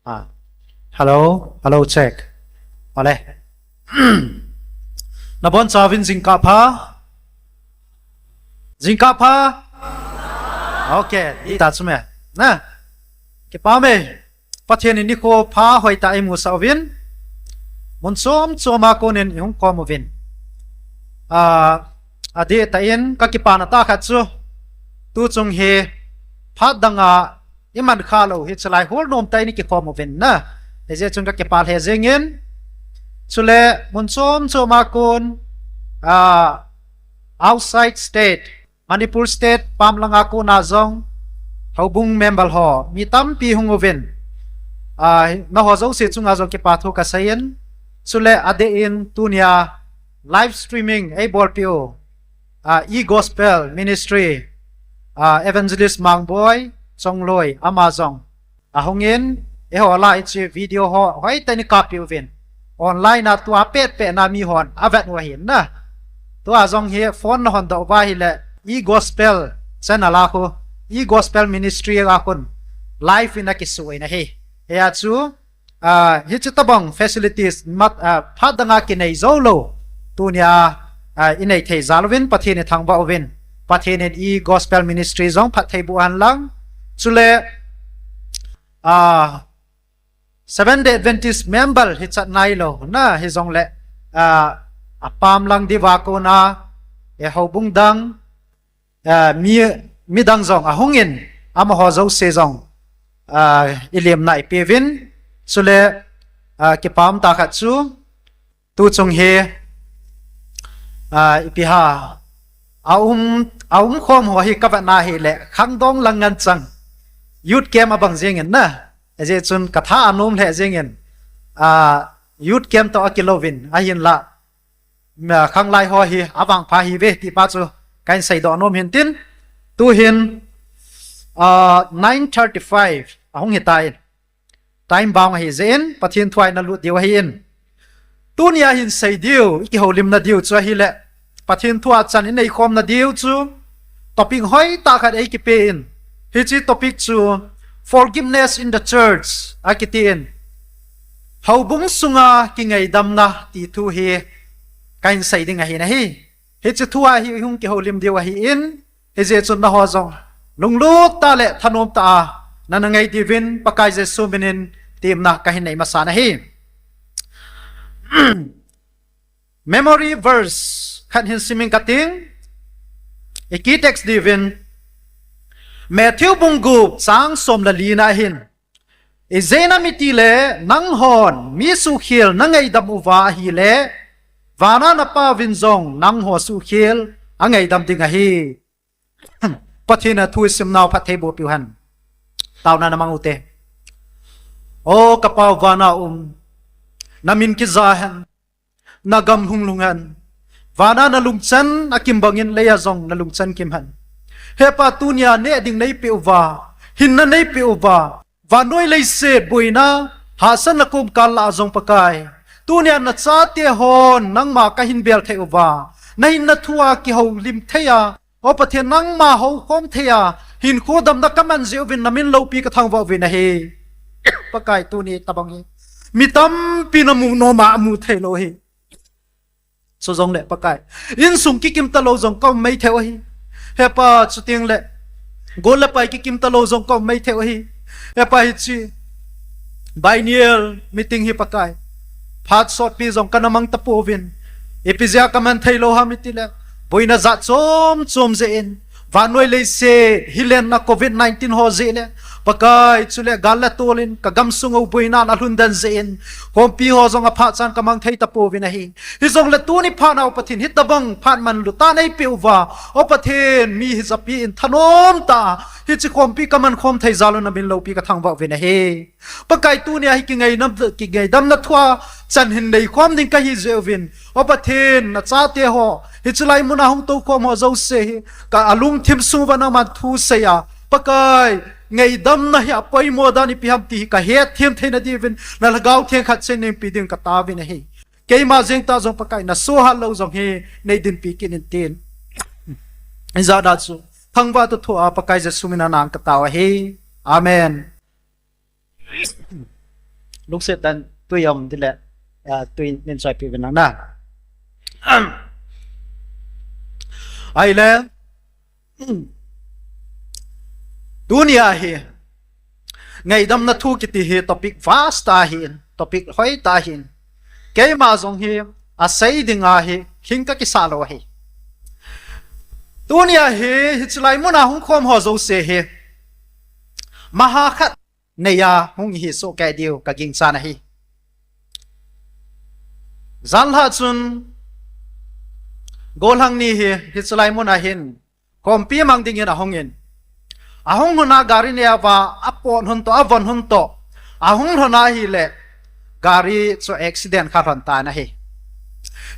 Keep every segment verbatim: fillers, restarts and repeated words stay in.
Ah. Hello, hello, check. Ole. Nabonchauvin jingkah pha. Jingkah pha. Okay, dih tah chu me. Na. Kipah e. Pathen in nikho pha hoitah a eimusah uvin. Mun chom chom a konin ihung khom uvin. Ah, adeh tah in kakipana tah khat chu. Tuchung hi phat dang a iman khalou hi chulai hol nom tah in ikikhom uvin na. Hijeh chun kakipah lheh jengin. Chule mun chom chom a kon, ah, outside state, Manipur state, pam langa kona jong, houbung member ho, mi tampi hung uvin. Ah, nangho jouse chunga jong kipathu kaseiyin. Chule adeh in tunia live streaming eibolpeh u. Ah, E-Gospel Ministry, ah, Evangelist Mangboi Chongloi, ama jong ahungin, eiho lah a hiche video ho hoitah in eikappeh uvin. Online a tua pet pet na mihon avet u ahin na. Tua jong hi phone nahon doh uva ahile E-Gospel channel a khu, E-Gospel Ministry a khun live in akisuh in ahi. Hia chu, ah, hiche tobang facilities mat, ah, phat dang a kinei joulou. Tunia, ah, inei thei jal uvin, Pathen ithangvah uvin. Pathen in E-Gospel Ministry jong phatthei boh hen lang. Chule, ah, Seventh Day Adventist member hichat nailou na hijongle, ah, apam lang diuva kona, eh, houbung dang, ah, mi, midang jong ahungin, amaho jouse jong, ah, ilemna ipeuvin. Chule, ah, kipah tah khat chu, tuchung hi, ah, ipi ham, aum, aum khom ho hi kavetna hile, khangdong lang ngen chang. Youth camp abang jengin na. Hijeh chun katha anom lheh jengin. Ah, youth camp toh akilouvin, ahinla. Ma, khanglai ho hi, avangpha ahiuve, ti pa chu, kahin seidoh nom hin tin. Tuhin, ah, nine thirty-five, ahung hitan. Time bound ahi jeh in, Pathen thu a inalut diu ahin. Tunia hin sei diu, ikihoulimna diu chu ahile, Pathen thu a chan inei khomna diu chu, topic hoitah khat eikipen. Hiche topic chu, Forgiveness in the Church, akitin. Houbung sunga kingaidamna ti thu hi, kahin sei ding ahi nahi. Hiche thu a hi hung kihoulim diu ahin, hijeh chun nangho jong lunglut tah le thanom tah a nana ngai diuvin Pakai Jesu minin temna kahin nei masa nahi. Memory verse khat hin simin kating, ikey text diuvin Matthew bung gup chang som le li na hin, ijeh inem itile nanghon mi suhkhel nangaidam uva ahile, vana napauvin jong nangho suhkhel angaidam ding ahi. Pathen a thu isimnau phatthei boh peh u hen. Taona namang ute. O kapa u vana um, namin kija hen. Nagam lhung lhung hen. Vana nalungchan akim bangin leiya jong nalungchan kim hen. He Pa, tunia neh ding neipeh uva, hinna neipeh uva, vannoi leiset boina, hahsatna komkal lah a jong Pakai, tunia nachate hon nangma kahin bel thei uva, nahinna thu a kihoulim thei a, O Pathen, nangma houkhom thei a, hinkho damna kaman jeh uvin namin loupi kathangvah uvin ahi. Pakai, tuni tabang hi mi tampi namu nom a amu theilou ahi. Chujongle Pakai, insung kikim talou jong kaum maithei u ahi. He Pa, chuteng le gol le pai kikim talou jong kaum maithei u ahi. He Pa, hiche biennial meeting hi Pakai, phat sotpi jong kana mang tapouvin, ipi jeh a kaman theilou ham itile, boina jat chom chom jeh in, vannoi leiset hilenna covid nineteen ho jeh le, Pakai, chule gal le tol in kagamsung u boina in alhun den jeh in, khompi ho jong aphat chan kamang thei tapouvin ahi. Hijongle tuni phat a O Pathen, hitabang phat manlu tah neipeh uva, O Pathen, mi hijapi in thanom tah a hiche khompi kaman khom thei jal un namin loupi kathangvah uvin ahi. Pakai, tunia hi kingaidam, kingaidamna thu a chan hin neikhom ding kahi jeh uvin, O Pathen, nachate ho, hiche lai muna hung toukhom ho jouse hi, ka alungthim sung uva nangman thu seiya, Pakai, ngaidamna hi apoimo dan ipi ham ti hi kahetthem theina diuvin, na Lhagao Theng khat cheh in neipe ding kataovin ahi. Keima jeng tah jong Pakai, nasohhat lou jong hi neidinpi kit in tin, ijat a chu thangvah toh thoa Pakai Jesu min a nang katao ahi. Amen. Lungset tah in tui um tile, ah, tui nin choipi uvin lang na. Ahile, tunia hi, ngaidamna thu kiti hi topic vast tah ahin, topic hoi tah ahin. Keima jong hi, asei ding ahi, hing kakisa lou ahi. Tunia hi, hiche lai muna hung khom ho jouse hi. Maha khat neiya hung hi soh kei diu kagingchan ahi. Janhi chun, gollhang ni hi, hiche lai muna hin, khompi mang dingin ahungin. Ahung lhona gari neiya va, apot lhon toh, avon lhon toh. Ahung lhona ahile, gari chu accident kha lhon tan ahi.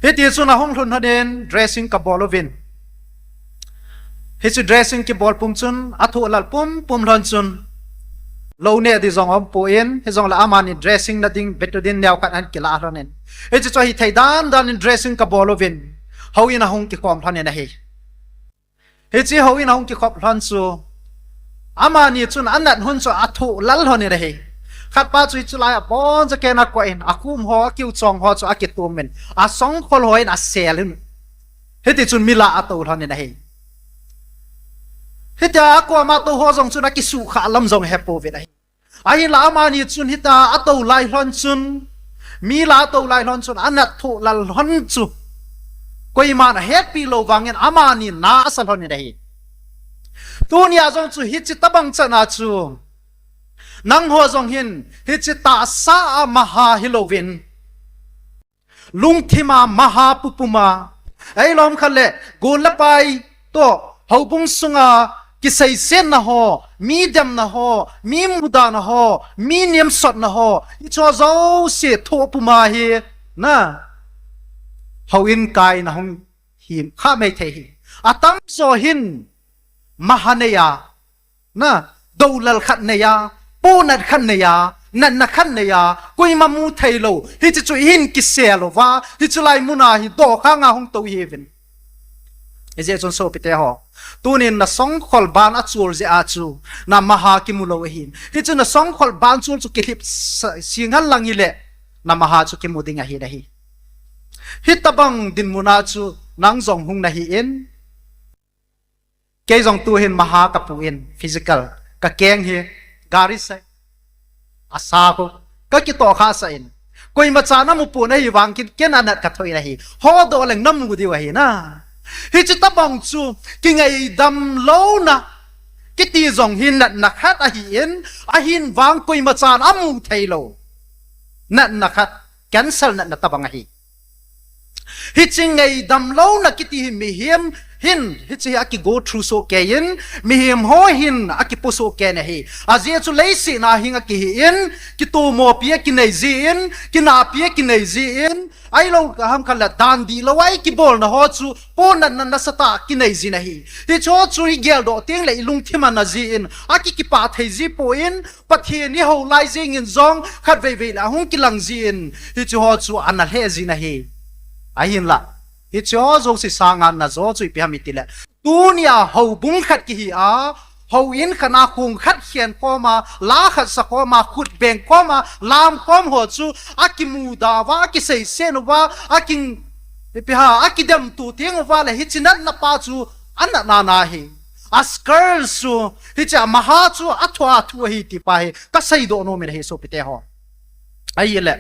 Hiti chun ahung lhun lhonin dressing kabol uvin. Hiche dressing kibol pum chun, athoh lal pum pum lhon chun. Lou neh ding jong umpon, hijongle amani dressing na ding, Betadine neo khat ahin kilah lhonin. Hiche chu ahithei dan danin dressing kabol uvin. Houin ahung kikhom lhonin ahi. Hiche houin ahung kikhom lhon chu. Amani chun anat hun chu athoh lal lhonin ahi. Khatpa chu hiche lai a boncha kena koin, akhum ho, akiu chong ho chu akitumin. Asongkhol hon aselin. Hiti chun mi lah a atou lhonin ahi. Hitia akoma tou ho jong chun akisukha lam jong hepouvin ahi. Ahinla amani chun hitia atou lai lhon chun, mi lah a atou lai lhon chun, anat thoh lal lhon chu. Koiman ahetpi lou vangin amani na asa lhonin ahi. Tunia jong chu hiche tabang chana chu. Nangho jong hin hiche tahsa a maha hilouvin. Lungthima maha pupuma. Eilom khat le, gol le pai toh, houbung sunga, kiseisetna ho, mi demna ho, mi mudana ho, mi niamsotna ho, hiche jouse thoh puma hi, na. Houin kaina hung hi, kha mai thei hi. Atamjo hin, maha neiya, na, doulal khat neiya, ponat khat neiya, natna khat neiya, koima mu thei lou, hiche chu ihin kisel uva, hiche lai muna hi dokhanga hung tou ihiuvin. Hijeh chun sopite ho. Tunin nasongkhol ban achol jeh a chu, na maha kimu lou ahin. Hiche nasongkhol ban chol chu kilhip sa-, singhal lang hile, na maha chu kimu ding ahi nahi. Hitabang dinmuna chu, nang jong hung nahin. Kei jong tuhin maha kapuin, physical. Kakeng hi, gari sai. Asa ko. Kakitoh khah sah in. Koima chan amu pon ahi vang kin, ken anat kathoi nahi. Hodoh leng namu diu ahi na. Hiche tabang chu, kingaidam louna. Kiti jong hi natna khat ahin, ahin vang koima chan amu thei lou. Natna khat, cancer natna tabang ahi. Hiche ngaidam louna kiti hi mihem hin, hiche hi aki go through soh keiyin, mihem ho hin aki po soh kei nahi. Ajeh chu leiset a hin akihin, kitomopi akinei jin, kinapi akinei jin, ahilou khat le dan dihlou a ikibolna ho chu, ponatna nasatah a kinei jin ahi. Hiche ho chu igeldoh tengle ilungthim ana jin, aki kipah thei ji pon, Pathen ihou lai jingin jong, khatvei vei le ahung kilang jin, hiche ho chu ana lheh jin ahi. Ahinla, hiche ho jouse sanga najo chu ipi ham itile. Tunia houbung khat kihi a, houin khat a khong khat khen khom a, la khat sa khom a, khut beng khom a, lam khom ho chu, akimuda uva, akiseiset uva, aking, ipi ham, akidemtu teng uva le, hiche natna pa chu, anatna nahi. Askar chu, hiche amaha chu, athua thu ahi ti pa hi, kaseidoh nom in ahi sopite ho. Ahile.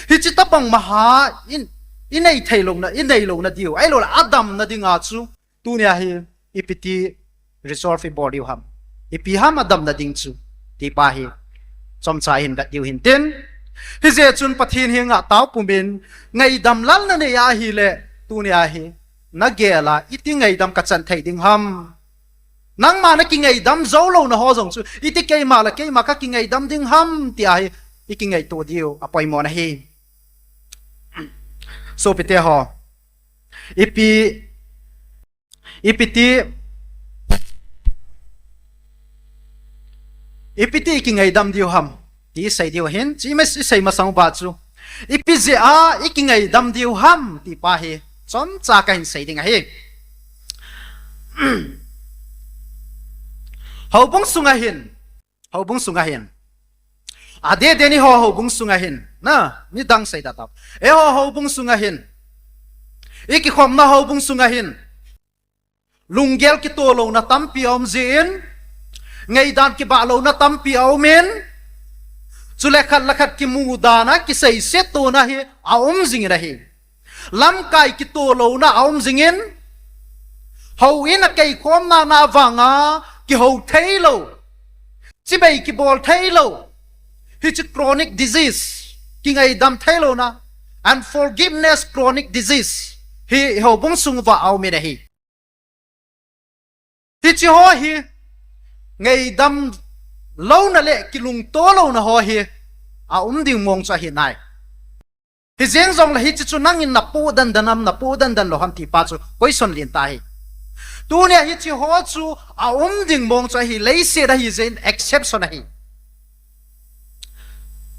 Hiche tabang maha in, inei thei louna, inei louna diu. Ahilou le, adamna dinga chu, tunia hi, ipiti resolve ibol diu ham. Ipi ham adamna ding chu, ti pa hi, chomcha hin vet diu hintin. Hijeh chun Pathen henga taopum in, ngaidam lalna nei ahile, tunia hi, nagel a, iti ngaidam kachan thei ding ham. Nangma nakingaidam jou louna ho jong chu, iti keima le keima kakingaidam ding ham, ti ahi, ikingaito diu, apoimo nahi. Sopite ho. Ipi, ipiti, ipiti ikingaidam diu ham. Ti isei diu ahin, chu ima isei masang uva chu. Ipi jeh a ikingaidam diu ham, ti pa hi, chomcha kahin sei ding ahi. Houbung sunga hin, houbung sunga hin. Adeh deh in eiho houbung sunga hin, na, midang seida tao. Eiho houbung sunga hin, ikikhopna houbung sunga hin, lunggel kitoh louna tampi aum jin, ngaidan kibah louna tampi aum in, chule khat le khat kimudan a, kiseiset tona hi aum jingin ahi. Lamkai kitoh louna aum jingin, houin a keikhomna na vanga kihou theilou, chibai kibol theilou, hiche chronic disease, kingaidam theilouna, unforgiveness chronic disease hi houbung sunguva aum in ahi. Hiche ho hi ngaidam louna le kilungto louna ho hi aum ding mong chu ahi nai. Hijeng jongle hiche chu nangin napoh dandan am, napoh dandan lou ham ti pa chu question len tah ahi. Tunia hiche ho chu aum ding mong chu ahi, leiset ahi jeh in exception ahi.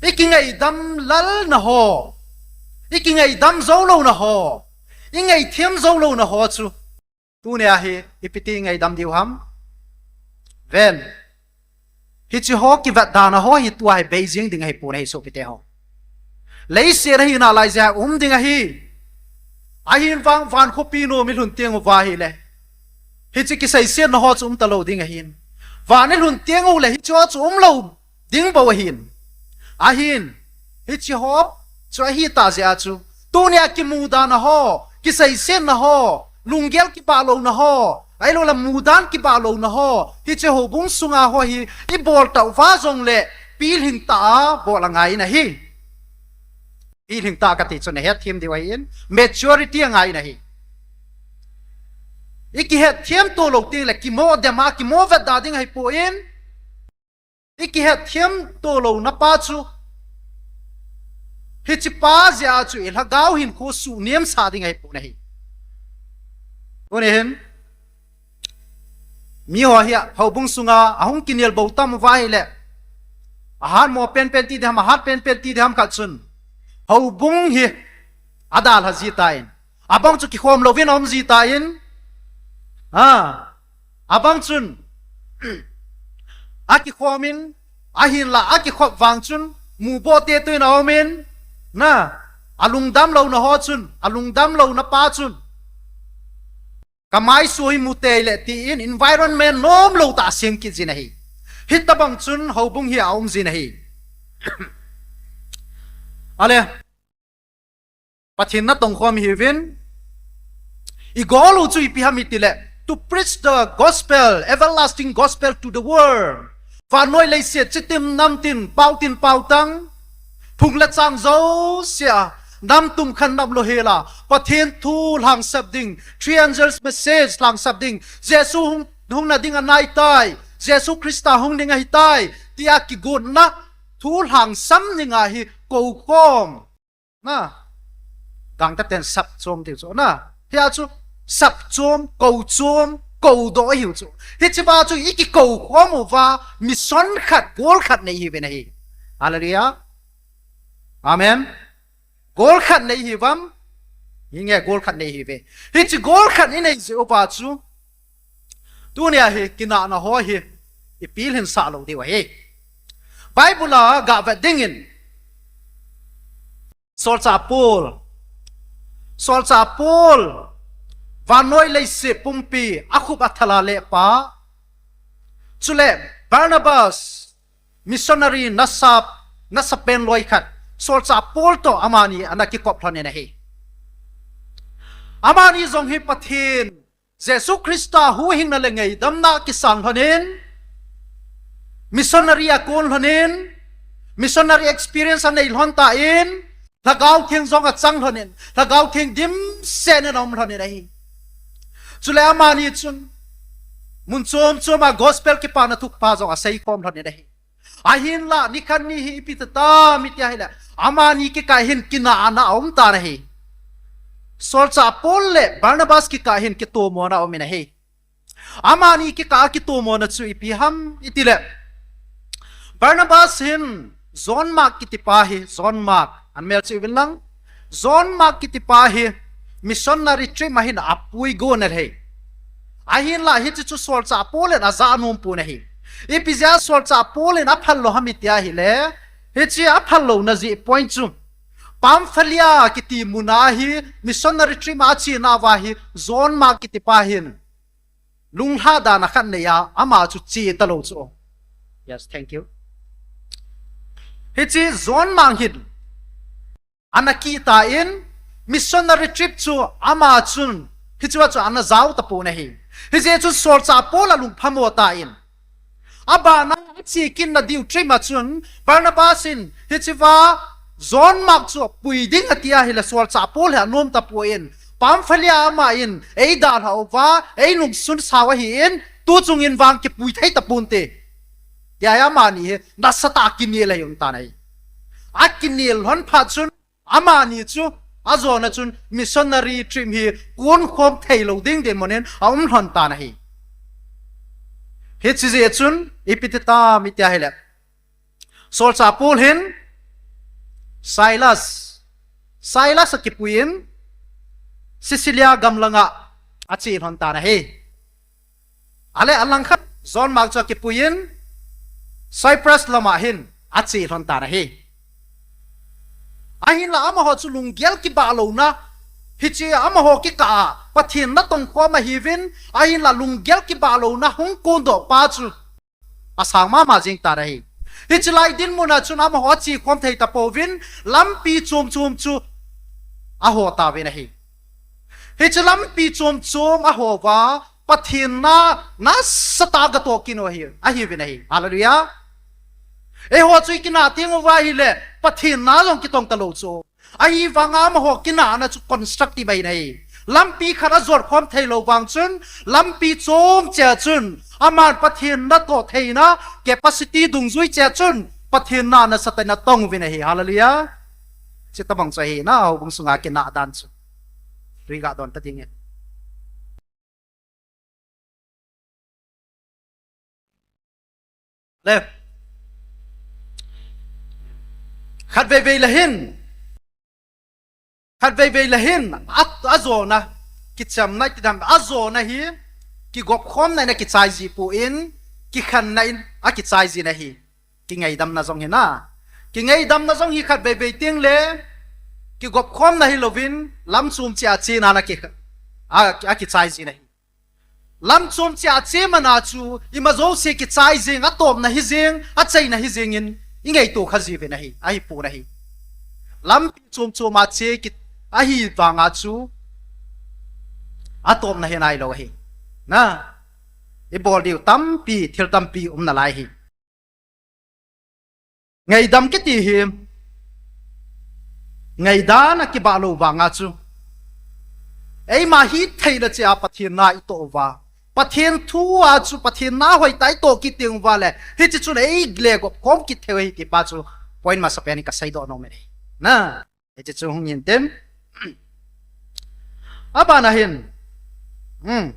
Ikingaidam lalna ho, ikingaidam jou louna ho, ingaithem jou louna ho chu tunia hi ipi ti ngaidam diu ham? Ven. Hiche ho kivetdana ho hi tua hi bei jing ding ahipon ahi sopite ho. Leiset ahi nalai jeh a um ding ahi. Ahin vang van khopi nom ilhun teng uva ahile, hiche kiseisetna ho chu um talou ding ahin. Van ilhun teng ule hiche ho chu umlou ding bou ahin. Ahin, hiche ho chu ahitah jeh a chu, tunia kimudana ho, kiseisetna ho, lunggel kibah louna ho, ahilouleh mudan kibah louna ho, hiche houbung sunga ho hi ibol tauva jongle pilhing tah a bol angai in ahi. Pilhing tah kati chu nahetthem diu ahin, maturity angai in ahi. Ikihetthem to lou tengle kimo dem a, kimo vetda ding ahipon, ikihetthem to louna pa chu, hiche pa jeh a chu ilhagao hinkho suhnem sah ding ahipon ahi. Tuni hin, miho hi houbung sunga ahung kinel bou tam uva ahile, ahatmo penpen ti ding ham, ahat penpen ti ding ham khat chun, houbung hi adalha ji tan, abang chu kikhom louvin aum ji tan, a, abang chun akikhom in, ahinla akikhop vang chun muboh teitei in aum in, na, alungdam louna ho chun, alungdam louna pa chun, kamai suh hi mu teile tin environment nomlou tah a sem kit jin ahi. Hitobang chun houbung hi aum jin ahi. Ale, Pathen natong khom ihiuvin, igoal u chu ipi ham itile, to preach the gospel, everlasting gospel to the world. Vannoi leiset, chitim namtin, paotin paotang, phung le chang jousea, namtum khat nam louhela, Pathen thu lhangsap ding, three angels message lhangsap ding, Jesu hung, hung nading anaitai, Jesu Christa hung ding ahitai, tia kigotna thu lhangsam dinga hi koukhom. Na, gangte ten sapchom tiu chu, na. Hia chu sapchom, kouchom, koudoh ahiu chu. Hichea chu ikikoukhom uva, mission khat, goal khat nei ihiuvin ahi. Hallelujah. Amen. Goal khat nei ihiuvem? Hinge, goal khat nei ihiuve. Hiche goal khat inei jeh uva chu, tunia hi kinahna ho hi ipilhin sah lou diu ahi. Bible a gavet dingin, Solchah Paul. Solchah Paul, vannoi leiset pumpi akhup athala lepa. Chule Barnabas, missionary nasap, nasapen loi khat, Solchah Paul toh amani ana kikop lhonin ahi. Amani jong hi Pathen Jesu Christa huhhingna le ngaidamna kisang lhonin, missionary akon lhonin, missionary experience anei lhon tan, Lhagao Theng jong achang lhonin, Lhagao Theng dimset in aum lhonin ahi. Chule amani chun, mun chom choma gospel kipana thupha jong aseikhom lhonin ahi. Ahinla, nikhat ni hi ipi tata ham itia ahile, amani kikah hin kinahna aum tan ahi. Solchah Paul le Barnabas kikah hin kitomona aumin ahi. Amani kikah a kitomona chu ipi ham itile, Barnabas hin John Mark kitipa hi, John Mark, anmelchih uvin lang, John Mark kitipa hi missionary trip a hin apuigon ahi. Ahinla hiche chu Solchah Paul in aja nompon ahi. Ipi jeh a Solchah Paul in aphal lou ham itia ahile, Hiche a phal louna jeh point chu, Pamphylia kiti muna hi missionary trip a ache nauva hi John Mark kiti pa hin lunglha dan a khat nei a, ama chu che talou chu. Yes, thank you. Hiche John Mark hin ana kihta in, missionary trip chu ama chun hichea chu ana jao tapon ahi. Hijeh chun solchah Paul alung phamo tan, abana ache kitna diu trip a chun Barnabas in hichea John Mark chu pui ding ati ahile solchah Paul hi anom tapon, Pamphylia ama in eidalhah uva, einungsun sau ahin, tuchung in vang kipui thei taponte, tia amani hi nasatah a kinel ahi um tan ahi. Akinel lhon phat chun, amani chu, ajona chun missionary trip hi konkhom theilou ding dinmun in aum lhon tan ahi. Hiche jeh chun, ipi ti tam iti ahile, solchah Paul hin Silas, Silas akipui in Cilicia gam langa ache lhon tan ahi. Ale alangkhat John Mark chu akipui in Cyprus lama hin ache lhon tan ahi. Ahinla amaho chu lunggel kibah louna, hiche amaho kikah a Pathen natong khom ahiuvin, ahinla lunggel kibah louna hung kondoh pa chu asang mama jeng tan ahi. Hiche lai dinmun a chun amaho ache khom thei tapouvin, lampi chom chom chu aho tauvin ahi. Hiche lampi chom chom ahouva, Pathen na, nasatah a gatoh kit u ahi, ahiuvin ahi. Hallelujah. Eiho chu ikinah teng uva ahile, Pathen na jong kitong talou chu. Ahivanga amaho kinahna chu constructive ahi. Lampi khat ajot khom theilou vang chun, lampi chom cheh a chun, aman Pathen natoh theina capacity dungjui cheh a chun, Pathen na nasatah in atong uvin ahi. Hallelujah. Chuti tabang chu ahi na, houbung sunga kinah dan chu. Tui ga don ta ding e. Le. Khatvei vei le hin. Khatvei vei le hin. A, ajona. Kichamna, kidam, ajona hi. Kigop khomna in akichai ji pon. Kikhenna in akichai jin ahi. Kingaidamna jong hi na. Kingaidamna jong hi khatvei vei teng le. Kigop khomna hilouvin. Lam chom cheh a chena na ki, a, akichai jin ahi. Lam chom cheh a che mana chu, ima jouse kichai jeng, atopna hi jeng, achaina hi jeng in, ingaito kha jiuvin ahi, ahipon ahi. Lampi chom chom a che kit, ahivanga chu, atopna hi nailou ahi. Na, ibol diu tampi, thil tampi um nalai ahi. Ngaidam kiti hi, ngaidan akibah lou vanga chu. Eima hithei le cheh a Pathen na itoh uva. Pathen thu a chu Pathen na hoitah a itoh kit teng uva le. Hiche chun eile gop khom kit thei u ahi ti pa chu point masapen in kaseidoh nom e. Na, hiche chu hung hin tin. Abana hin. Hmm.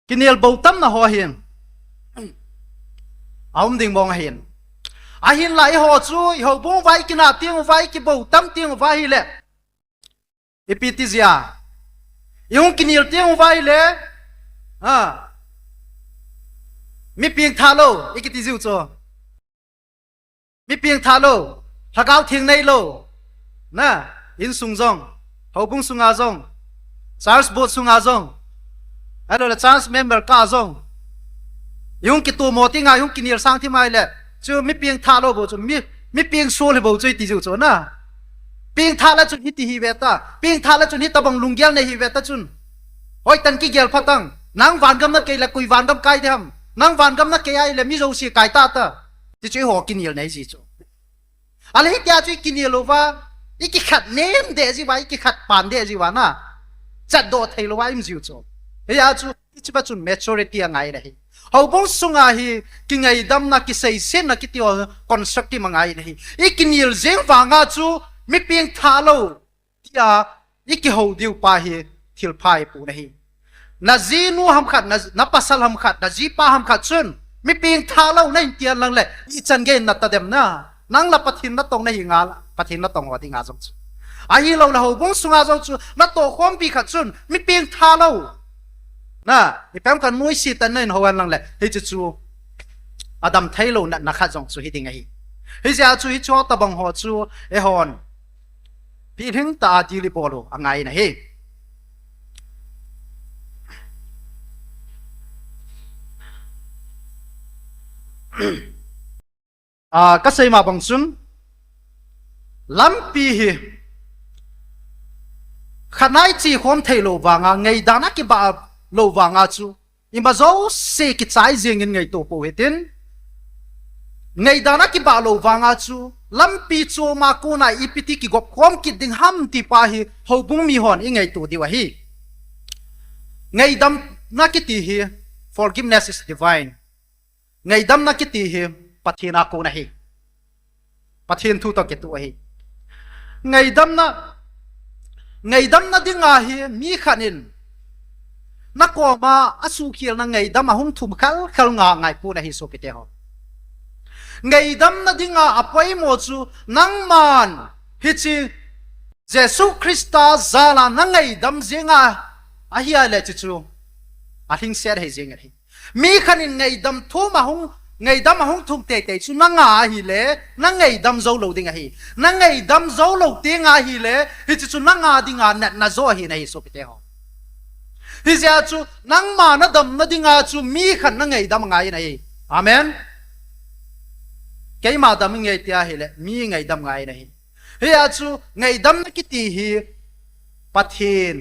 Kinel bou tamna ho hin. Aum ding mong ahin. Ahinla eiho chu, eiho bung uva ikinah teng uva, ikibou tam teng uva ahile. Ipi ti jia. Ihung kinel teng uva ahile. Ha. Mi pengthah lou, ikiti jiu chu. Mi pengthah lou, Lhagao Theng neilou, na, insung jong, houbung sunga jong, church board sunga jong, ahilouleh church member kah a jong, ihung kitomo tenga, ihung kinel sang thim ahile, chu mi pengthah lou bou chu, mi, mi pengsol hi bou chu iti jiu chu na. Pengthah le chun hiti hi ve ta, pengthah le chun hitabang lunggel nei hi ve ta chun. Hoitah in kigel phatang, nang vangam nakei le koi vangam kai ding ham, nang vangam nakei ahile mi jouse kai tata. Ti chu eiho kinel nei ji chu. Ahile hitia chu ikinel uva, ikikhat nem deh jiuva, ikikhat pan deh jiuva na. Chatdoh thei louva ium jiu chu. Hia chu, hiche pa chun maturity angai ahi. Houbung sunga hi, kingaidamna, kiseisetna, kiti ho constructive angai ahi. Ikinel jeng vanga chu, mi pengthah lou. Tia, ikihou diu pa hi thilpha ahipon ahi. Na jinu ham khat, na, na pasal ham khat, na jipa ham khat chun, mi pengthah lou nahin tian lang le, ichan gei nata dem na. Nang la Pathen natong nahi ngal, Pathen natong ho dinga jong chu. Ahilouleh houbung sunga jong chu, natoh khompi khat chun, mi pengthah lou. Na, ipi ham khat noise tah in nahin hou hen lang le, hiche chu, adam theilou natna khat jong chu hiding ahi. Hijeh a chu hiche tobang ho chu eihon pilhing tah a dil ibol u angai in ahi. Ah, kasei ma bang chun, lampi hi khat nai chi khom theilou vanga, ngaidan a kibah lou vanga chu ima jouse kichai jengin ngaito pou hitin, ngaidan a kibah lou vanga chu lampi chom a kona ipi ti kigop khom kit ding ham ti pa hi houbung mihon ingaito diu ahi. Ngaidamna kiti hi, forgiveness is divine. Ngaidamna kiti hi Pathen a kon ahi. Pathen thu toh kitoh ahi. Ngaidamna, ngaidamna dinga hi mi khat in nakoma asukhelna ngaidam ahung thum khalkhal nga ngaipon ahi sopite ho. Ngaidamna dinga apoimo chu nangman hiche Jesu Christa jal a nangaidam jeng a ahile hiche chu alhingset hei jeng ahi. Mi khat in ngaidam thum ahung, ngaidam ahung thum teitei chu nanga ahile, nangaidam joulou ding ahi. Nangaidam joulou tenga ahile, hiche chu nanga dinga natna jo ahi nahi sopite ho. Hijeh a chu nangma nadamna dinga chu mi khat nangaidam angai in ahi. Amen. Keima dam inge tia ahile, mi ngaidam ngai in ahi. Hijeh a chu ngaidamna kiti hi Pathen,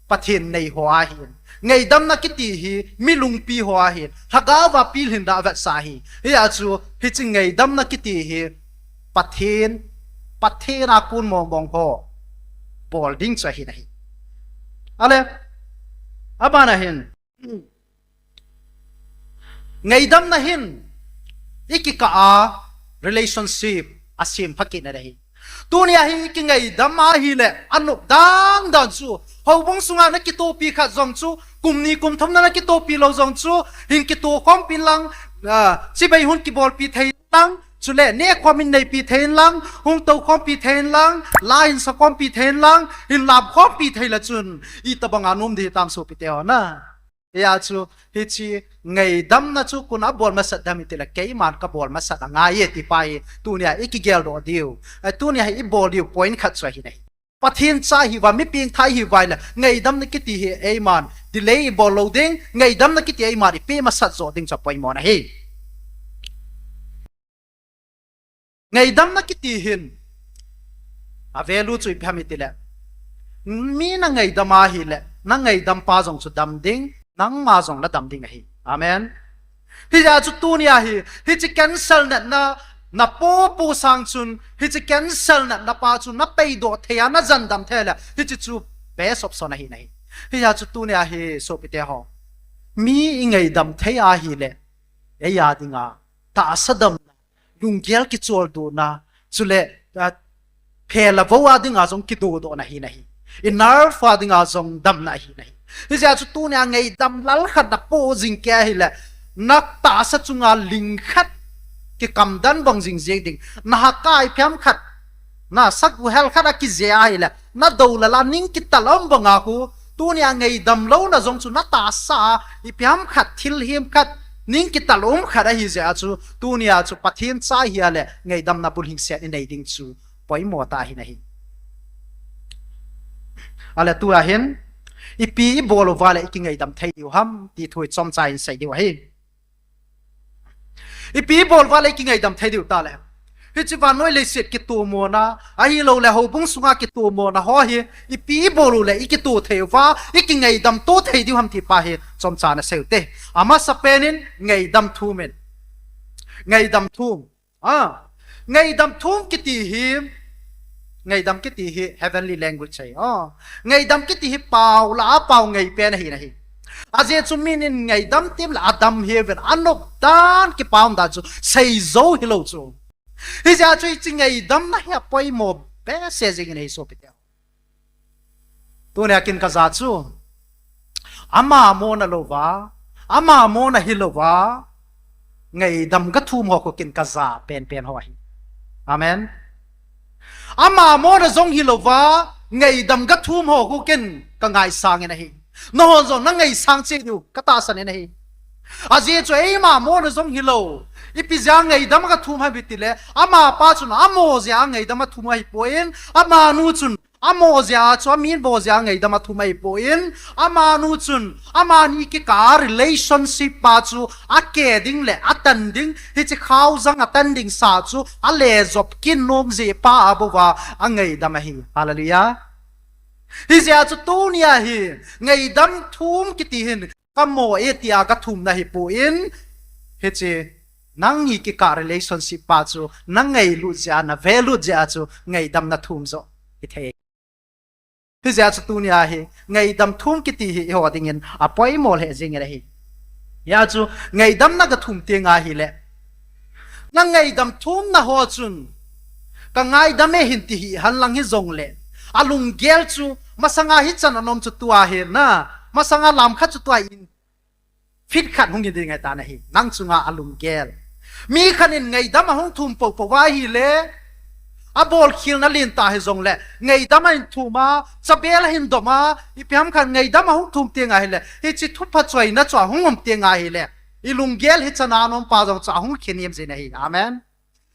Pathen nei ho ahin. Ngaidamna kiti hi mi lungpi ho ahin. Lhagao a pilhin da avetsah ahi. Hijeh a chu hiche ngaidamna kiti hi Pathen, Pathen a kon mongmong ho bol ding chu ahi nahi. Ale, abana hin ngaidamna hin ikikah a relationship asem pha kit na ahi. Tunia hi ikingaidam ahile anop dan dan chu, houbung sunga nakitopi khat jong chu, kum ni kum thum na nakitopi lou jong chu, hin kitokhompi in lang, ah, chibai hung kibolpi thei in lang, chule nekhom in neipi thei in lang, hung toukhompi thei in lang, la hin sakhompi thei in lang, hin lamkhompi thei le chun, itobanga nom ding hitam sopite ho na. Hijeh a chu, hiche ngaidamna chu koin abol masat dem itile keiman kabol masat angai e ti pa hi, tunia ikigeldoh diu. Eh, tunia hi ibol diu point khat chu ahi nahi. Pathen cha ihiuva, mi pengthah ihiuva ahile, ngaidamna kiti hi eiman delay ibol lou ding, ngaidamna kiti eiman ipe masat jo ding chu apoimo nahi. Ngaidamna kiti hin avalue chu ipi ham itile, mi nangaidam ahile, nangaidam pa jong chu dam ding, nangma jong nadam ding ahi. Amen. Hijeh a chu tunia hi, hiche cancel natna napopo sang chun, hiche cancel natna pa chu napeidoh thei a, najandam thei le, hiche chu best option ahi nahi. Hijeh a chu tunia hi sopite ho, mi ingaidam thei ahile, eia dinga tahsa damna, lunggel kicholdohna, chule, ah, phe le vo a dinga jong kidodohna ahi nahi. Inner fa dinga jong damna ahi nahi. Hijeh a chu tunia ngaidam lal khat napo jing kei ahile, natahsa chunga ling khat kikamdan bang jing jeng ding. Nahakai phiam khat, nasagu hel khat akije ahile, nadou lal a ning kital um banga khu, tunia ngaidam louna jong chu natahsa a, ipi ham khat, thil him khat, ning kital um khat ahijeh a chu, tunia chu Pathen cha ihia le, ngaidamna bul hingset inei ding chu poimo tah ahi nahi. Ale tua hin, ipi ibol uva le ikingaidam thei diu ham, ti thu hi chomcha in sei diu ahi. Ipi ibol uva le ikingaidam thei diu tale. Hiche vannoi leiset kitomona, ahilouleh houbung sunga kitomona ho hi, ipi ibol u le ikito thei uva, ikingaidam to thei diu ham ti pa hi chomcha na sei ute. Amasapen in ngaidam thum in. Ngaidam thum. Ah, ngaidam thum kiti hi, ngaidam kiti hi heavenly language ahi. Ah, ngaidam kiti hi pao lah a pao ngeipen ahi nahi. Ajeh chu min in ngaidam tim le adam hiuvin, anop dan, kipa um dan chu seijou hilou chu. Hijeh a chu hiche ngaidamna hi apoimo behseh jeng in ahi sopite ho. Tunia kin kaja chu, ama mona louva, ama mona hilouva, ngaidam gathum ho khu kin kaja penpen ho ahi. Amen. Ama mona jong hilouva, ngaidam gathum ho khu kin kangaisang in ahi. Nahon jong nangaisang cheh diu katahsan in ahi. Ajeh chu eima mona jong hilou, Ipi jeh a ngaidam a kathum ham itile, amapa chun amo jeh a ngaidam a thum ahipoi, amanu chun amo jeh a chu, amin vo jeh a ngaidam a thum ahipoi, amanu chun amani kikah a relationship pa chu ake ding le atan ding, hiche khaojang atan ding sa chu alejop kit nom jeh pa a bou a angaidam ahi. Hallelujah. Hijeh a chu tunia hi ngaidam thum kiti hin kamo e tia kathumna hipoi, hiche nangni kikah relationship pa chu nangailut jeh a, navelut jeh a chu ngaidam nathum joh hithei. Hijeh a chu tunia hi ngaidam thum kiti hi eiho dingin apoimo lheh jengin ahi. Hijeh a chu ngaidam na gathum teng ahile, nangaidam thumna ho chun, kangaidam e hin ti hih henlang hijongle, alunggel chu masanga hichan anom chu tua hi na, masanga lam khat chu tua in, fit khat hung hi ding ahitan ahi, nang chunga alunggel. Mi khat in ngaidam ahung thum poupou ahile, abolkhelna lentah hijongle, ngaidam ahin thum a, chabel ahin dom a, ipi ham khat ngaidam ahung thum teng ahile, hiche thupha choina chu ahung um teng ahile, ilunggel hichan a anom pa jong chu ahung khenem jin ahi. Amen.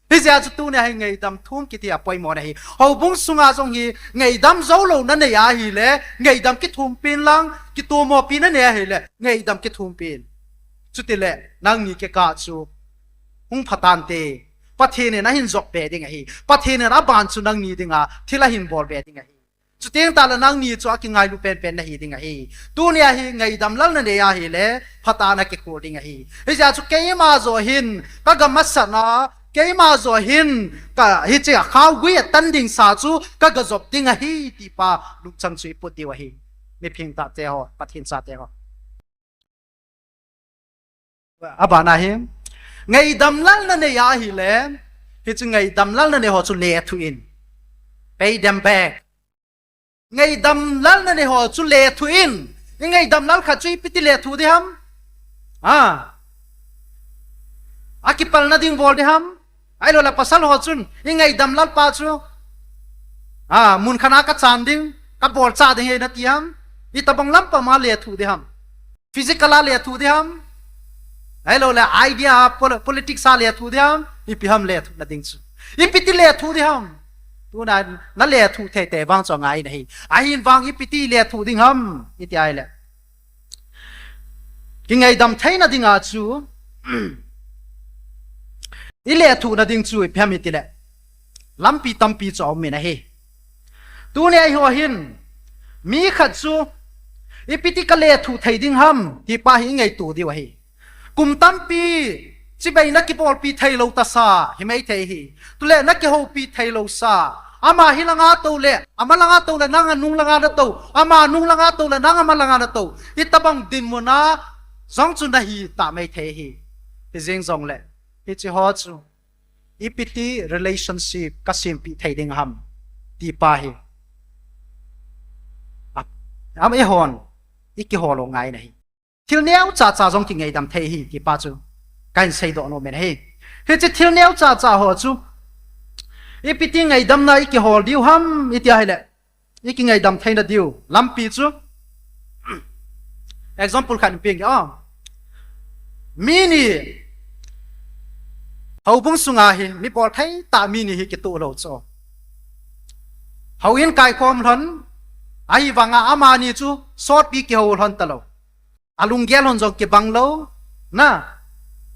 Hijeh a chu tunia hi ngaidam thum kiti apoimo ahi. Houbung sunga jong hi ngaidam joulou nanei ahile, ngaidam kithumpi in lang, kitomopi nanei ahile, ngaidam kithumpi in. Chutile, nangni kikah chu hung phatante. Pathen in ahin jop be ding ahi. Pathen in aban chu nangni dinga thil ahin bol be ding ahi. Chuteng tahle nangni chu akingailu penpen nahi ding ahi. Tunia hi ngaidam lal nanei ahile, phatah a nakikhol ding ahi. Hijeh a chu keima joh hin, kaga masat na, keima joh hin, ka, hiche a khaogui atan ding sa chu kaga jop ding ahi, ti pa lungchang chu iput diu ahi. Miphing tahte ho, Pathen chate ho. Abana hi, ngaidam lal nanei ahile, hiche ngaidam lal nanei ho chu lethuh in. Pay them back. Ngaidam lal nanei ho chu lethuh in. Ingaidam lal khat chu ipiti lethuh ding ham? A, akipalna ding bol ding ham? Ahiloule pasal ho chun, ingaidam lal pa chu, a, mun khat a kachan ding, kabolcha ding ahi nati ham? Itobang lam pam a lethuh ding ham? Physical a lethuh ding ham? Ahiloule idea a, pol-, politics a lethuh ding ham? Ipi ham lethuhna ding chu? Ipiti lethuh ding ham? Tuna nalethuh thei thei vang chu angai nahi. Ahin vang ipiti lethuh ding ham iti ahile, kingaidam theina dinga chu, ilethuhna ding chu ipi ham itile, lampi tampi chu aumin ahi. Tunia eiho hin, mi khat chu, ipiti kalethuh thei ding ham, ti pa hi ingaito diu ahi. Kum tampi, chibai nakibolpi theilou tasa, himaithei ahi. Chule nakihoupi theilou sa, ama hilanga toule, ama langa toule, nang anung langa natou, ama nung langa toule, nang ama langa natou, itobang dinmun a jong chu nahi tah maithei ahi. Hijeng jongle, hiche ho chu ipiti relationship kasempeh thei ding ham, ti pa hi, a, am eihon ikihol u ngai nahi. Thil neocha cha jong kingaidam thei ahi, ti pa chu kahin seidoh nomin ahi. Hiche thil neocha cha ho chu, ipiti ngaidamna ikihol diu ham iti ahile, ikingaidam theina diu lampi chu, example khat in peng inge. Mi ni, houbung sunga hi mi bolthei tah mi ni hi kitoh lou chu, houin kaikhom lhon, ahivanga amani chu sotpi kihou lhon talou. Alunggel hon jong kibang lou, na.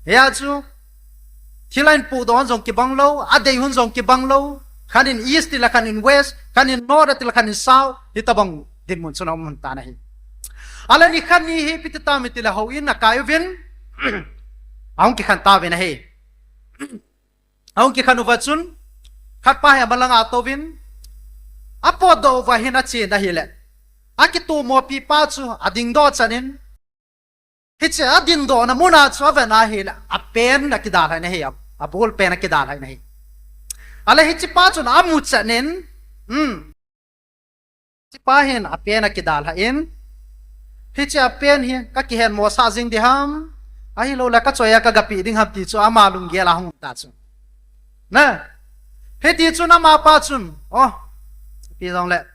Hia chu, thil ahin podoh hon jong kibang lou, adei hon jong kibang lou. Khat in east tile khat in west, khat in north tile khat in south, hitobang dinmun chun aum lhon tan ahi. Ahile nikhat ni hi ipi ti tam itile houin akai uvin, ahung kikhen tauvin ahi. Ahung kikhen uva chun, khatpa hi ama langa atouvin, apotdoh uva hin achen ahile, akitomopi pa chu adingdoh chan in, hiche adingdohna muna chu avet ahile, apen akidalhah in ahi, a, aball pen akidalhah in ahi. Ahile hiche pa chun amu chan in, hmm, hiche pa hin apen akidalhah in, hiche apen hi kakihetmosah jing ding ham, ahiloule kachoi a kagapeh ding ham ti chu ama lunggel a hung um ta chu, na. Hiti chun amapa chun, o, ipi jongle,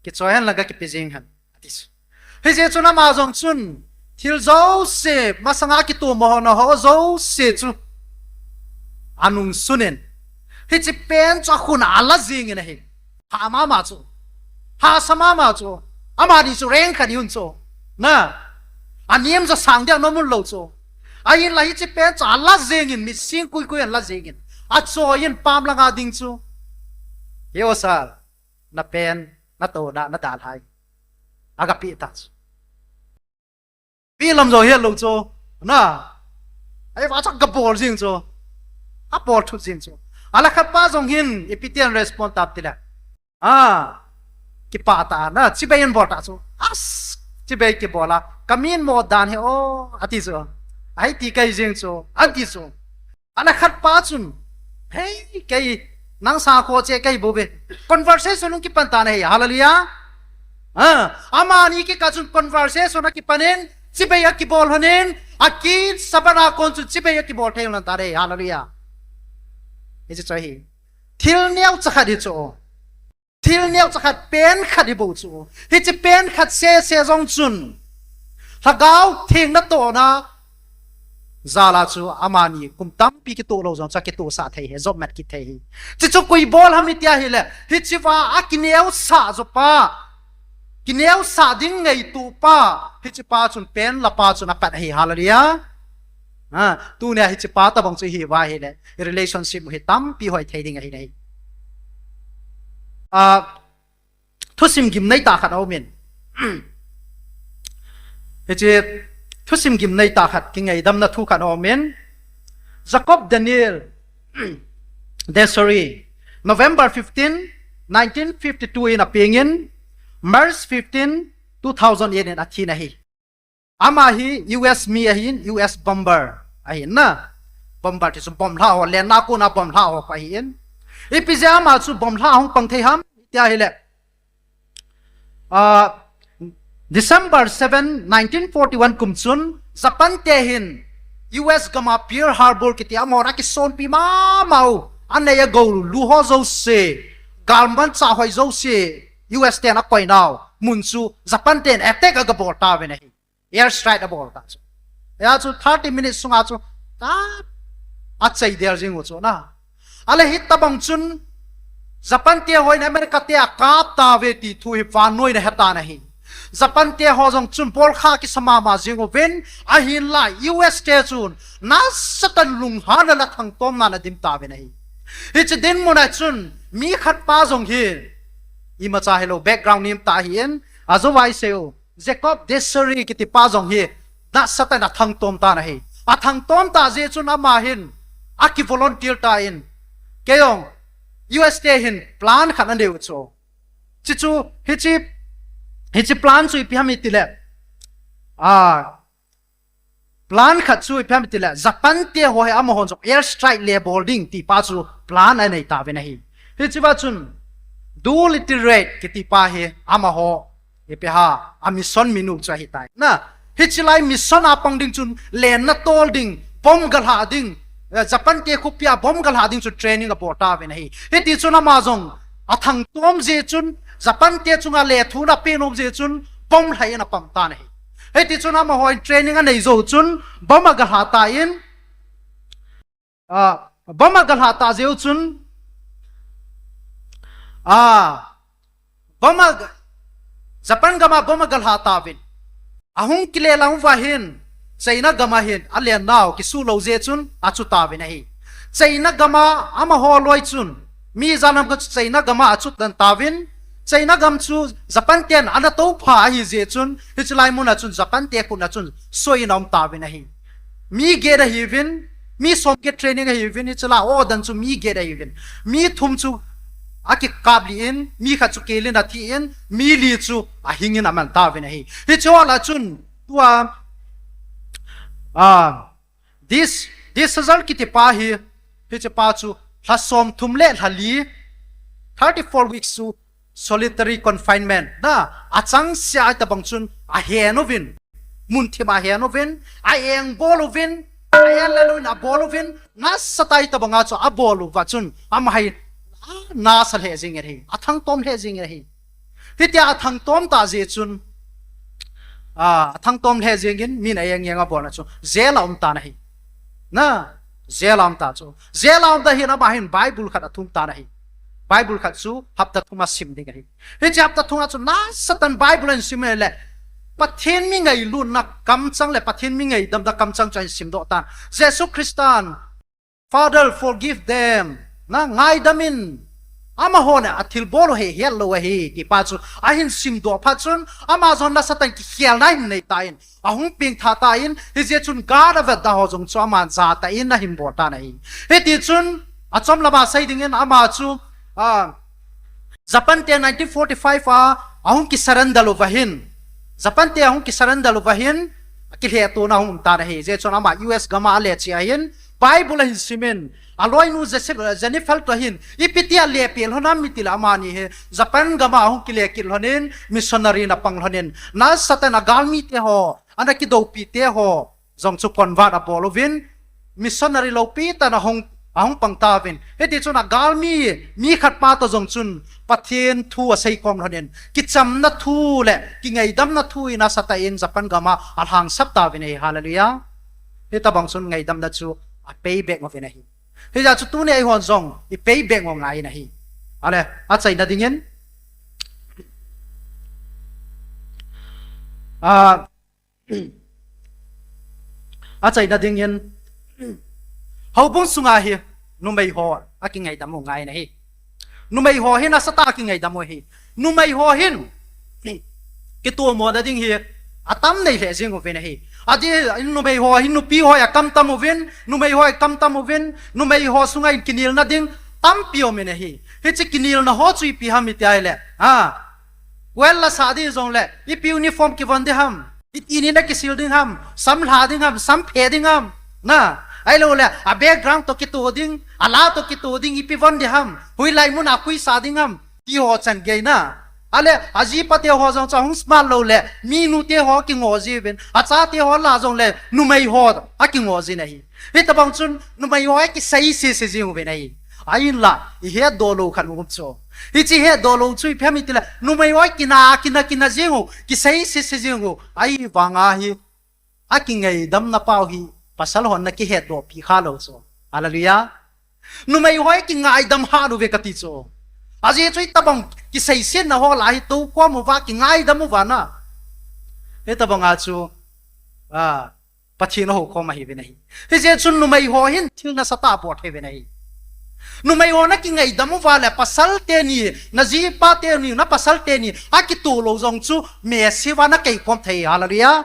kichoi hen lang kakipe jeng hen, ati chu. Hijeh chun ama jong chun, thil jouse, masanga kitomo hona ho jouse chu Anung sunin. Hiche pen chu akhun a ala jingin ahi. Ha mama chu. Hahsa mama chu. Amani chu reng khat ihun chu. Na. Anem ja sang dia nom lou chu. Ahinla hiche pen chu ala jingin, mit sing kui kui in ala jingin. Achoiyin pam langa ding chu. He o sir, na pen, na tona, na dalhai. Aga pe ta chu. Pi lam jong helou chu. Na. Ahivang chu aga bol jing chu. Abol thut jing chu. Ala khat pa jong hin, ipi tin respond tam tile. Ah. Kipah tah a, na, chibai in bol ta chu. As, chibai kibol a. Ka min mo dan hi o, ati chu. Ahi ti kei jing chu. Ati chu. Ala khat pa chun, "Hei, kei, nang sa kho che kei bou ve." Conversation hung kipan tan ahi, hallelujah. Ah, amani kikah chun conversation akipan in, chibai akibol lhonin, akit sabana kon chun chibai akibol thei lhon tan ahi, hallelujah. Hiche chu ahi. Thil neocha khat hi chu. Thil neocha khat, pen khat hi bou chu. Hiche pen khat sese jong chun. Lhagao Theng natohna jal a chu amani kum tampi kitoh lou jong chu akitohsah thei hi, jopmat kit thei hi. Chuchu koi bol ham itia ahile, hichea akineosah jopa, kineosah ding ngaito pa, hichepa chun pen lapa chun apat ahi, hallelujah. Ah, tunia hichepa tabang chu ihiuva ahile, relationship hi tampi hoi thei ding ahi nai. Ah, thusim gimnei tah khat aumin. Hiche thusim gimnei tah khat kingaidamna thu khat aumin. Jacob Daniel Desori, November fifteen, nineteen fifty-two in apengin, March fifteen, two thousand eight in athin ahi. Ama hi U S mi ahin, U S bomber ahin na. Bomber ti chu bomb lha ho, lenna kona bomb lha ho pa ahin. Ipi jeh a ama chu bomb lha hung pang thei ham, itia ahile. Ah, December seven, nineteen forty-one kum chun, Japan te hin U S gam a Pearl Harbor kiti a mol a kisonpi mama u, anei agou lu ho jouse, galmanchah hoi jouse, U S ten akoinau mun chu Japan ten attack aga bol tauvin ahi. Air strike abol ta chu. Hia chu thirty minutes sunga chu ta achai del jing u chu na. Ahile hitabang chun Japan te hon America te akap tauve ti thu hi vannoiyin ahetan ahi. Japan te ho jong chun bolkha kisa mama jing uvin, ahinla U S te chun nasatah in lunghanna le thangtomna in adim tauvin ahi. Hiche dinmun a chun mi khat pa jong hi imacha hilou background nem tah ahin, ajou vai sei u. Jacob Desori kiti pa jong hi nasatah in athangtom tan ahi. Athangtom tah jeh chun ama hin akivolunteer tan, kei jong U S te hin plan khat anei u chu. Chuchu, hiche, hiche plan chu ipi ham itile. Ah, plan khat chu ipi ham itile. Japan te ho hi amahon jong air strike le bol ding ti pa chu plan anei tauvin ahi. Hichea chun, Doolittle Red kiti pa hi amaho, ipi ham, a mission minu chu ahitai. Na, hiche lai mission a pang ding chun, lenna tol ding, bomb galha ding, eh, Japan te khopia bomb galha ding chu training abol tauvin ahi. Hiti chun ama jong athangtom jeh chun, Japan te chunga lethuhna apenom jeh chun, bomb lhai in apang tan ahi. Hiti chun amahon training anei jou chun, bomb agalha tan, ah, bomb agalha tah jeh u chun, ah, bomb a, Japan gam a bomb agalha tauvin. Ahung kile lang uva hin, China gam a hin, alennau kisuh lou jeh chun, achu tauvin ahi. China gam a amaho loi chun, mi ijat ham khat chu China gam a achu den tauvin, China gam chu Japan ten ana toupha ahi jeh chun, hiche lai mun a chun Japan te khut a chun soi in aum tauvin ahi. Mi get ahiuvin, mi som get training ahiuvin, hiche lai order chu mi get ahiuvin. Mi thum chu akikap lih in, mi khat chu kel in athi in, mi li chu ahing in aman tauvin ahi. Hiche ho lah a chun, tua, ah, Dis, Disazal kiti pa hi, hiche pa chu lha somthum le lha li, thirty-four weeks chu solitary confinement na, achangseh a hitabang chun ahen uvin, munthim a ahen uvin, a-eng bol uvin, a-en le lou in abol uvin, nasatah a hitabang a chu abol uva chun, ama hi, ah, nasa lheh jing in ahi, athangtom lheh jing in ahi. Hitia athangtom tah jeh chun, ah, athangtom lheh jing in, min a-eng eng abol na chu, jail a um tan ahi. Na, Jail a um ta chu. Jail a um ta hin ama hin Bible khat athum tan ahi. Bible khat chu hapta thum a sim ding ahi. Hiche hapta thum a chu nasatah in Bible ahin sim le, Pathen mi ngailutna kamchang le Pathen mi ngaidamna kamchang chu ahin simdoh tan. Jesu Christan, "Father, forgive them." Na, ngaidam in. Amaho na athilbol u hehet lou ahi, ti pa chu ahin simdoh phat chun, ama jong nasatah in kikhelna ahin nei tan, ahung pengtha tan, hijeh chun guard avetda ho jong chu aman jatah in ahin bol tan ahi. Hiti chun, achom lama sei dingin ama chu, ah, Japan te nineteen forty-five a, ahung kisurrender uva hin. Japan te ahung kisurrender uva hin, kilhetona ahung um tan ahi. Hijeh chun ama U S gam a ale cheh ahin, Bible ahin simin, aloinu Jesse-, Jennifer toh hin, ipi tia lepeh lhon ham itile amani hi, Japan gam a ahung kile kit lhonin, missionary in apang lhonin, nasatah in agalmi te ho, ana kidoupi te ho jong chu convert abol uvin, missionary loupi tah in ahung, ahung pang tauvin. Hiti chun agalmi, mi khat pa toh jong chun Pathen thu asei khom lhonin, kichamna thu le kingaidamna thu in nasatah in Japan gam a alhangsap tauvin ahi. Hallelujah. Hitobang chun ngaidamna chu a pay back uvin ahi. Hijeh chun tuni eihon jong i pay back u ngai in ahi. Ale, achaina dingin, ah, achaina dingin, houbung sunga hi numei ho akingaidam u ngai in ahi. Numei ho hin nasatah a kingaidam u ahi. Numei ho hin kitomona ding hi atam nei lheh jing uvin ahi. Adeh in numei ho hin nupi ho a kamtam uvin, numei ho a kamtam uvin, numei ho sunga hin kinelna ding tampi um in ahi. Hiche kinelna ho chu ipi ham iti ahile, ah, well, la sah ding jongle, ipi uniform kivon ding ham, iti ni na kisil ding ham, sam lha ding ham, sam phe ding ham, na, ahilouleh a background toh kito ding, ala toh kito ding, ipi von ding ham, hoilai mun a khuisa ding ham, ti ho chan gei na. Ale, ajipa te ho jong chu ahung smart lou le, minu te ho akingoh jiuvin, acha te ho la jongle, numei ho akingoh jin ahi. Hitobang chun, numei ho akisei sese jing uvin ahi. Ahinla, ihetdoh lou khat um chu. Hiche hetdoh lou chu ipi ham itile, numei ho akina, kina, kina jing u, kisei sese jing u. Ahivanga hi, akingaidamna pau hi, pasal hon nakihetdoh pi kha lou chu. Hallelujah. Numei ho akingaidam hat uve kati chu. Ajeh chu hitobang kiseisetna ho lah a hi toukhom uva, kingaidam uva na. Hitobang a chu, ah, Pathen ahoukhom ahiuvin ahi. Hijeh chun numei ho hin thil nasatah abol thei uvin ahi. Numei ho nakingaidam uva le pasal teni, najipa teni, napasal teni akitoh lou jong chu mesi uva nakeikhom thei. Hallelujah.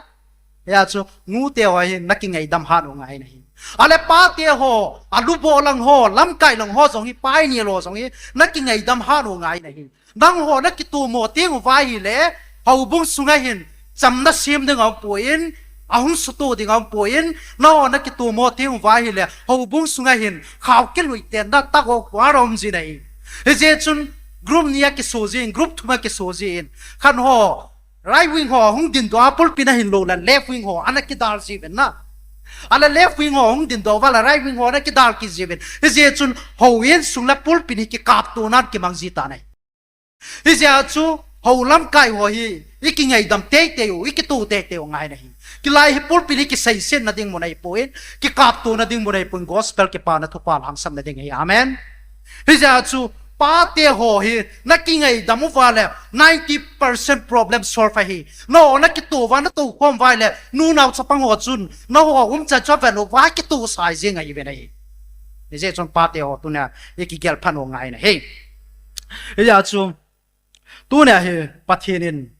Hijeh chun nu te ho hin nakingaidam hat u ngai in ahi. Ale pa te ho, aluboh lang ho, lamkai lang ho jong hi, pioneer ho jong hi, nakingaidam hat u ngai in ahi. Nangho nakitomo teng uva ahile, houbung sunga hin, chamna sem ding aumpoi, ahung suto ding aumpoi, nangho nakitomo teng uva ahile, houbung sunga hin, khao kilui tenna tah ho kho a um jin ahi. Hijeh chun, group ni a kiso jin, group thum a kiso jin, khat ho, right wing ho hung dindoh a pulpit a hin lou le left wing ho ana kidal jiuvin na. Ale left wing ho hung dindoh uva le right wing ho ana kidal kit jiuvin. Hijeh chun houin sung le pulpit hi kikaptona kimang ji tan ahi. Hijeh a chu hou lamkai ho hi ikingaidam teitei u, ikitoh teitei u ngai in ahi. Hilai hi pulpit hi kiseisetna ding mun ahipoi, kikaptona ding mun ahipoi, gospel kipana thupha lhangsapna ding ahi. Amen. Hijeh a chu pa te ho hi nakingaidam uva le ninety percent problem solve ahi. Nangho nakitoh uva, natoukhom uva le, nu nao chapang ho chun, nangho umchan chu aven uva kitoh sai jing ahiuvin ahi. Hijeh chun pa te ho tunia ikigel phat u ngai in ahi. Hijeh a chu, tunia hi Pathen in,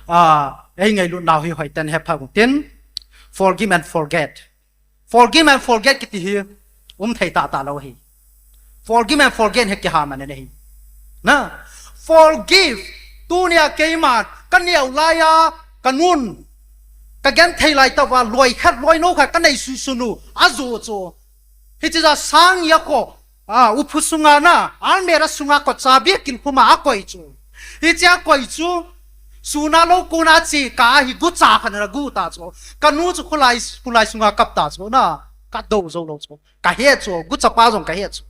ah, eingailut nau hi hoitah in hepha u tin, forgive and forget. Forgive and forget kiti hi um thei tahtah lou ahi. Forgive and forget hi kiha man in ahi. Na, forgive. Tunia keiman kaneo laiya, kanun, kagenthei lai tah uva, loi khat, loinou khat kanei susun u, ajo chu. Hiche ja sang ni a kho, ah, uphu sunga na, almirah sunga kotcha bia kilkhum a akoi chu. Hiche akoi chu, sun a lou kona che kah a hi gucha khat ana gu ta chu. Kanu chu khulai, khulai sunga kap ta chu na, kadou jou lou chu. Kahet chu, gucha pa jong kahet chu.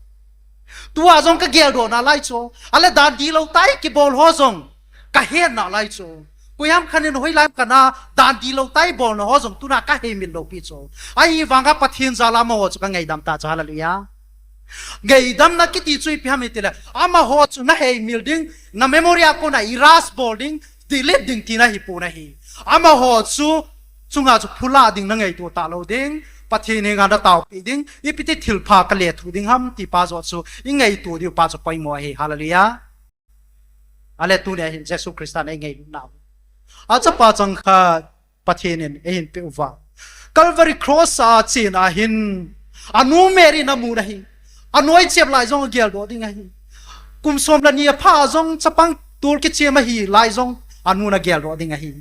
Tua jong kageldoh nalai chu. Ale dan dihlou tah kibol ho jong kahet nalai chu. Koiham khat in hoilam khat a dan dihlou tah a ibol nau ho jong tuna kaheimil lou pi chu. Ahivanga Pathen jal a amaho chu kangaidam ta chu, hallelujah. Ngaidamna kiti chu ipi ham itile, amaho chu naheimil ding, na memory a kona erase bol ding, delete ding tina ahipon ahi. Amaho chu chunga chu phula ding, nangaito talou ding, Pathen henga nataopi ding, ipiti thilpha kalethuh ding ham ti pa joh chu ingaito diu pa chu poimo ahi, hallelujah. Ale tunia hin Jesu Christa in eingailut nau, achapa changkhat Pathen in eihin peh uva, Calvary Cross a chena hin anu Mary in amun ahi. Anoi chep lai jong ageldoh ding ahi. Kum som le ni apha jong chapang tol kichem ahi lai jong anun ageldoh ding ahi.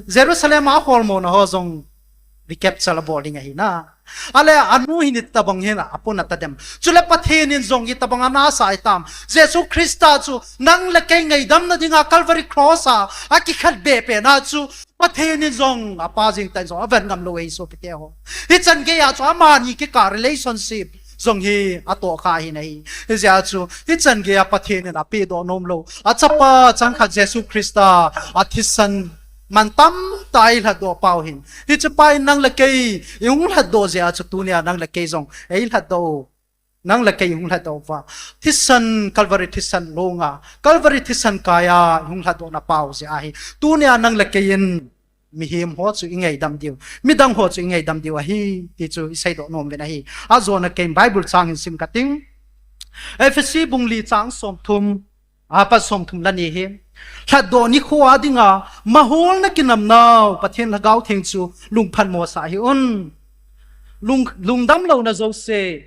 Jerusalem a aholmona ho jong recapture abol ding ahi na. Ale anu hin itobang hin apun atadem. Chule Pathen in jong itobang anasa hitam. Jesu Christa chu nang le kei ngaidamna dinga Calvary Cross a akikhetbeh pena chu Pathen in jong apa jeng tah in jong avet ngam lou ahi sopite ho. Hichan geiya chu amani kikah relationship jong hi atohkha ahi nahi. Hijeh a chu hichan geiya Pathen in apehdoh nom lou achapa changkhat Jesu Christa athisan man tamtah eilhatdoh pau hin, hichepa in nang le kei ihung lhatdoh jeh a chu tunia nang le kei jong eilhatdoh u. Nang le kei ihung lhatdoh uva, thisan, Calvary thisan longa, Calvary thisan kaiya ihung lhatdohna pau jeh ahi. Tunia nang le kei in mihem ho chu ingaidam diu, midang ho chu ingaidam diu ahi ti chu iseidoh nom uvin ahi. Ajona kei Bible chang hin sim kating. Ephesi bung li chang somthum, apat somthum le ni hi, lhatdoh nikho a dinga maholna kinamnau Pathen Lhagao Theng chu lungphatmo sah hih un. Lung, lungdam louna jouse,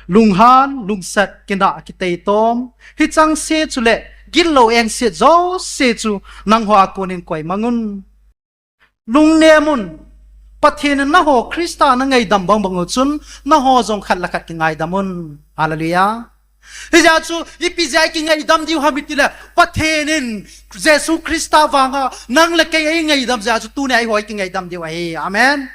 lunghan, lungset, kinah, kiteitom, hichengse chule gitlou engset jouse chu nangho a konin koimang un. Lungnem un. Pathen in nangho Christa nangaidam bangbang u chun nangho jong khat le khat kingaidam un. Hallelujah. Hijeh a chu ipi jeh a ikingaidam diu ham itile, Pathen in Jesu Christa vanga nang le kei eingaidam jeh a chu tunia eiho ikingaidam diu ahi. Amen.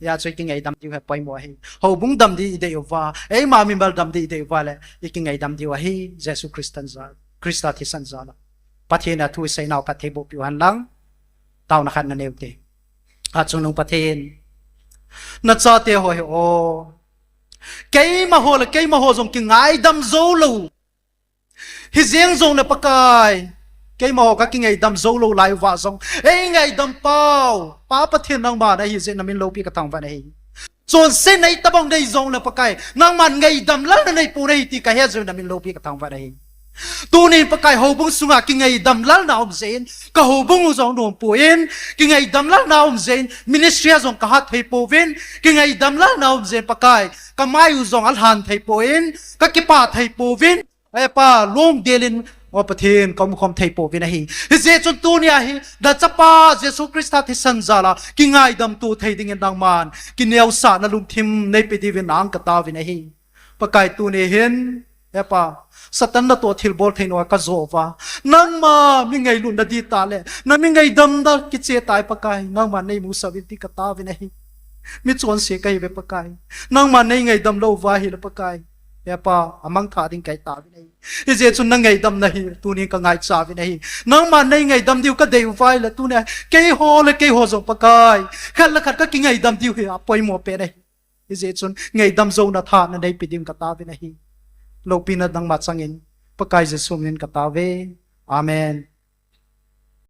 Hijeh a chu ikingaidam diu hi poimo ahi. Houbung dam ding idei uva, eima mimal dam ding idei uva le ikingaidam diu ahi. Jesu Christa jal, Christa thisan jal a. Pathen a thu iseinau khat theiboh piu henlang. Taona khat nanei ute. Achungnung Pathen, nachate ho hi o, keimaho le keimaho jong kingaidam joulou hijeng jongle Pakai, keimaho kakingaidam joulou lai uva jong, eingaidam pau Pa Pathen nangma nahi jeh in namin loupi kathangvah in ahi. Chonsetna itobang nei jongle Pakai, nangman ngaidam lalna neipon ahi ti kahet jeh in namin loupi kathangvah in ahi. Tunin Pakai, houbung sunga kingaidam lalna aum jeh in, kahoubung u jong nompon, kingaidam lalna aum jeh in ministry a jong kahat theipouvin, kingaidam lalna aum jeh in Pakai, kamai u jong alhan theipouvin, kakipah theipouvin, He Pa, lungdel in, O Pathen, kaumkhom theipouvin ahi. Hijeh chun tunia hi nachapa Jesu Christa thisan jal a kingaidamto thei dingin nangman kineosahna lungthim neipe diuvin nang kataovin ahi. Pakai, tuni hin, He Pa, Satan natoh thilbol thei nunga kajo uva, nangma mi ngailutna ding tah le nami ngaidamna kiche tai Pakai, nangman neimusah uvin ti kataovin ahi. Mi chonse kahiuve Pakai, nangman neingaidam lou uva ahile Pakai, He Pa, amangthah ding kahitauvin ahi. Hijeh chun nangaidamna hi tunin kangaichauvin ahi. Nangman neingaidam diu kadei uva ahile tunia keiho le keiho jong Pakai, khat le khat kakingaidam diu hi apoimo pen ahi. Hijeh chun ngaidam jouna thahatna neipe diuvin kataovin ahi. Loupina nangma changin, Pakai Jesu minin kataove. Amen.